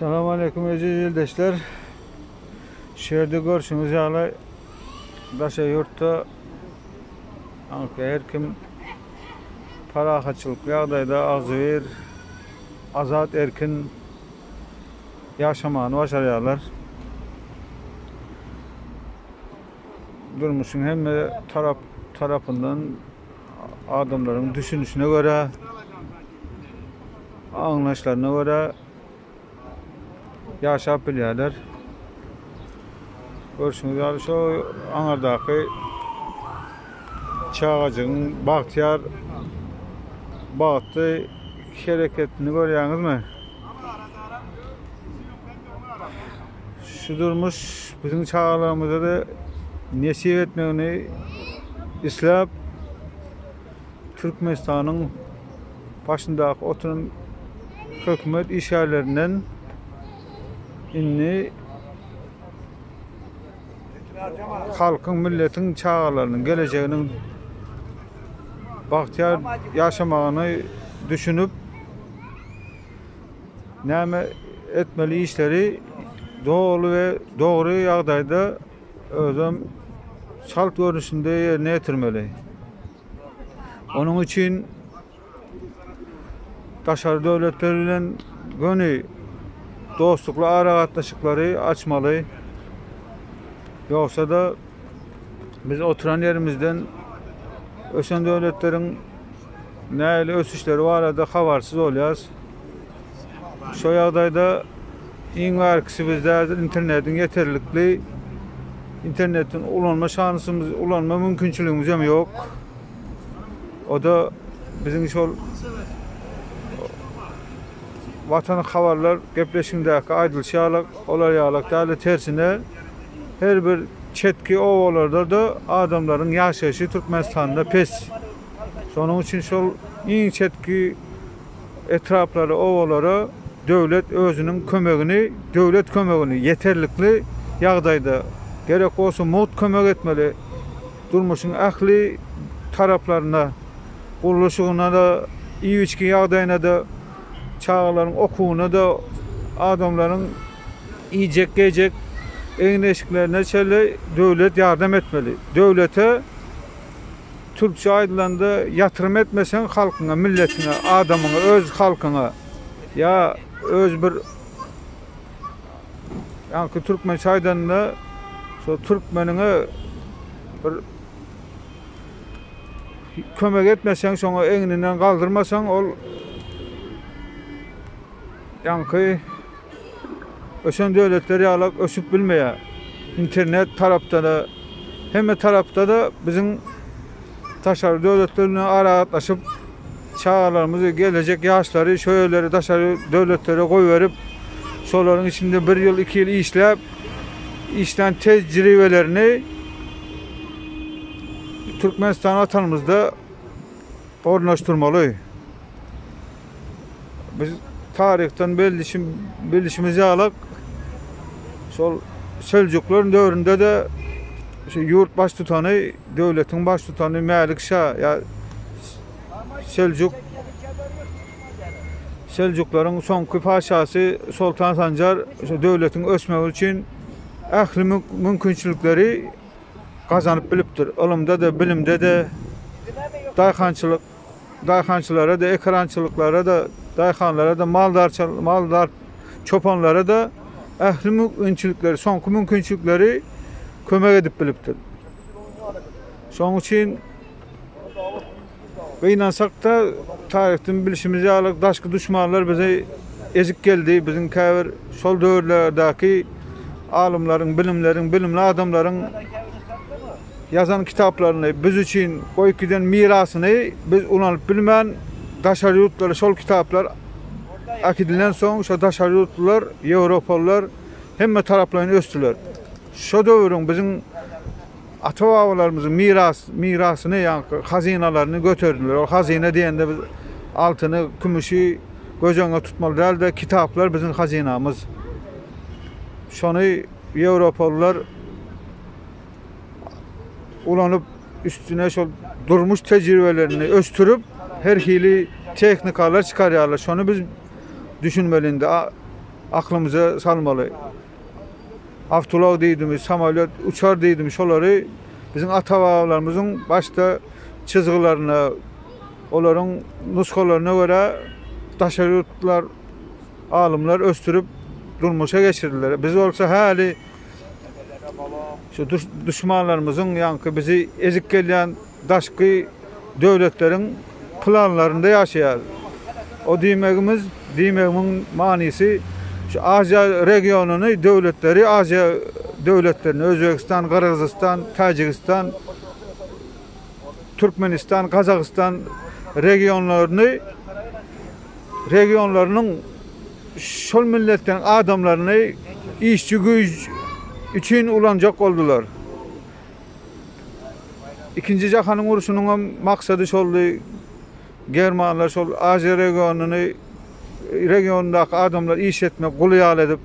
Salam aleyküm eziz ildeşler. Şu ýerde görşüňiz ýaly daşary ýurtda her kim parahatçylykly ýagdaýda agzybir, azat, erkin ýaşamany başarýarlar. Durmuşyň hemme tarap tarapyndan adamlaryň düşünişine görä, aňlaşlaryna görä ýaşap bilýärler. Görşüňiz ýaly şu aňyrdaky çagajygyň bagtyýar bagtly hereketini görýäňizmi? Şu durmuş biziň çagalarymyza-da nesip etmegini isläp, Türkmenistanyň başyndaky oturan hökümet işgärlerinden indi halkyň, milletiň çagalarynyň gelejeginiň bagtyýar ýaşamagyny düşünip, näme etmeli işleri doly we dogry ýagdaýda özem çalt görnüşinde ýerine ýetirmeli. Onuň üçin daşary döwletler bilen göni dostlukly aragatnaşyklary açmaly. Ýogsa-da biz oturan ýerimizden ösen döwletleriň nähili ösüşleri barada habarsyz bolýarys. Şo ýagdaýda iň bärkisi bizde häzir internetiň ýeterlikli internetiň ulanma şansymyz, ulanma mümkinçiligimiz hem ýok. O-da biziň şol Watan habarlar gepleşigindäki aýdylyşy ýaly, olar ýalak däl-de tersine her bir çetki obalarda-da adamlaryň ýaşaýşy Türkmenistanda pes. Şonuň üçin şol iň çetki etraplara, obalara döwlet özüniň kömegini, döwlet kömegini ýeterlikli ýagdaýda, gerek bolsa mugt kömek etmeli. Durmuşyň ähli taraplaryna, gurluşygyna-da, iýip-içgi ýagdaýyna-da, çagalaryň okuwyna-da, adamlaryň iýjek-geýjek egin-eşiklerine çenli döwlet ýardam etmeli. Döwlete Türkçe aýdylanda ýatyrym etmeseň halkyňa, milletiňe, adamyňa, öz halkyňa ýa öz bir ýaňky türkmençe aýdanda şo türkmeniňe bir kömek etmeseň, şoňa egninden galdyrmasaň ol ýaňky ösen döwletler ýaly ösüp bilmeýär. Internet tarapda-da, hemme tarapda-da biziň daşary döwletler bilen aragatnaşyp, çagalarymyzy, gelejek ýaşlary şo ýerlere daşary döwletlere goýberip, şolaryň içinde bir ýyl, iki ýyl işläp, işlän tejribelerini Türkmenistan Watanymyzda ornaşdyrmaly. Biz taryhdan bilişim, bilişimiz ýaly şol Seljuklaryň döwründe de şu ýurt baştutany, döwletiň baştutany Mälik şa ýa Seljuk Seljuklaryň soňky patyşasy Soltan Sanjar şu döwletiň ösmegi üçin ähli mümkinçilikleri gazanyp bilipdir. Ylymda-da, bilimde-de, daýhançylyk daýhançylara-da, ekerançylyklara-da, daýhanlara-da, maldarça maldar çopanlara-da ähli mümkinçilikleri, soňky mümkinçilikleri kömek edip bilipdir. Şonuň üçin gynansak-da, taryhdan bilşimiz ýaly, daşky duşmanlar bize ezik geldi. Biziň käbir şol döwürlerdäki alymlaryň, bilimleriň, bilimli adamlaryň ýazan kitaplaryny, biz üçin goýup giden mirasyny biz ulanyp bilmän, daşary ýurtlara şol kitaplar äkidilen soň, şo daşary ýurtlular, ýewropalylar hemme taraplaýyn ösdüler. Şo döwrüň biziň ata-babalarymyzyň miras, mirasyny, ýaňky hazynalaryny göterdiler. Ol hazyna diýende biz altyny, kümüşi göz öňüne tutmaly däl-de, kitaplar biziň hazynamyz. Şony ýewropalylar ulanyp, üstüne şol durmuş tejribelerini ösdürip, her hili tehnikalar çykarýarlar. Şony biz düşünmeli indi. aklymyza salmaly. Awtoulag diýdimi, samolýot, uçar diýdimi, şolary biziň ata-babalarymyzyň başda çyzgylaryna, olaryň nusgalaryna görä daşary ýurtlar alymlar ösdürip durmuşa geçirdiler. Biz bolsa häli şu duşmanlarymyzyň ýaňky bizi ezip gelýän daşky döwletleriň planlarynda ýaşaýarys. O diýmegimiz, diýmegimiň manysy şu Aziýa regionyny döwletleri, Aziýa döwletlerini, Özbegistan, Gyrgyzystan, Täjigistan, Türkmenistan, Gazagystan regionlaryny regionlarynyň şol milletleriň adamlaryny işçi güýç üçin ulanjak boldular. Ikinji jahanyň urşunyň hem maksady şoldy. Germanlar şol Aziýa regionyny regionyndaky adamlar iş etmek guly ýaly edip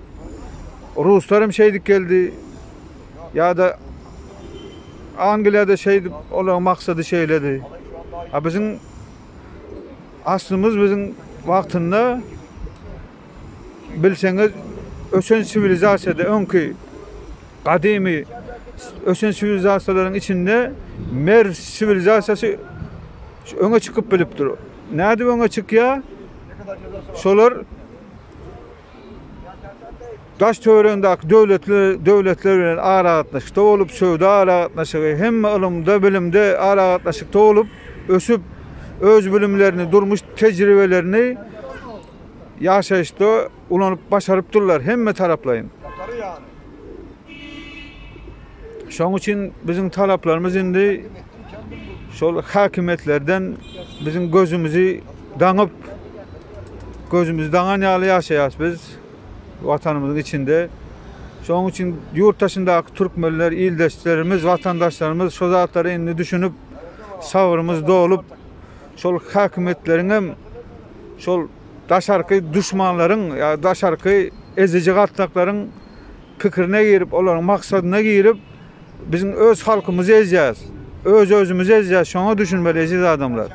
Ruslar hem şeýdip geldi. Ýa-da Angliýada şeýdip olaryň maksady şeýledi. A biziň aslymyz biziň wagtynda bilseňiz ösen siwilizasiýada öňki gadymy ösen siwilizasiýalaryň içinde Merw siwilizasiýasy öňe çykyp bilipdir. Nädip öňe çykýar? Şolar daş töweregindäki döwletler döwletler bilen aragatnaşykda bolup, söwda aragatnaşygy, hemme ylymda, bilimde aragatnaşykda bolup, ösüp, öz bilimlerini, durmuş tejribelerini ýaşaýyşda ulanyp başarypdyrlar hemme taraplaýyn. Şonuň üçin biziň talaplarymyz indi şol häkimiýetlerden biziň gözümizi daňyp, gözümizi daňan ýaly ýaşaýarys biz watanymyzyň içinde. Şonuň üçin ýurt daşyndaky türkmenler, ildeşlerimiz, watandaşlarymyz şu zatlara indi düşünip, sabrymyz dolup, şol häkimiýetleriň hem şol daşarky duşmanlaryň ýa daşarky eziji gatlaklaryň pikirine girip, olaryň maksadyna girip, biziň öz halkymyzy ezýäs. Öz-özümizi ezýäs, şoňa düşünmeli eziz adamlar.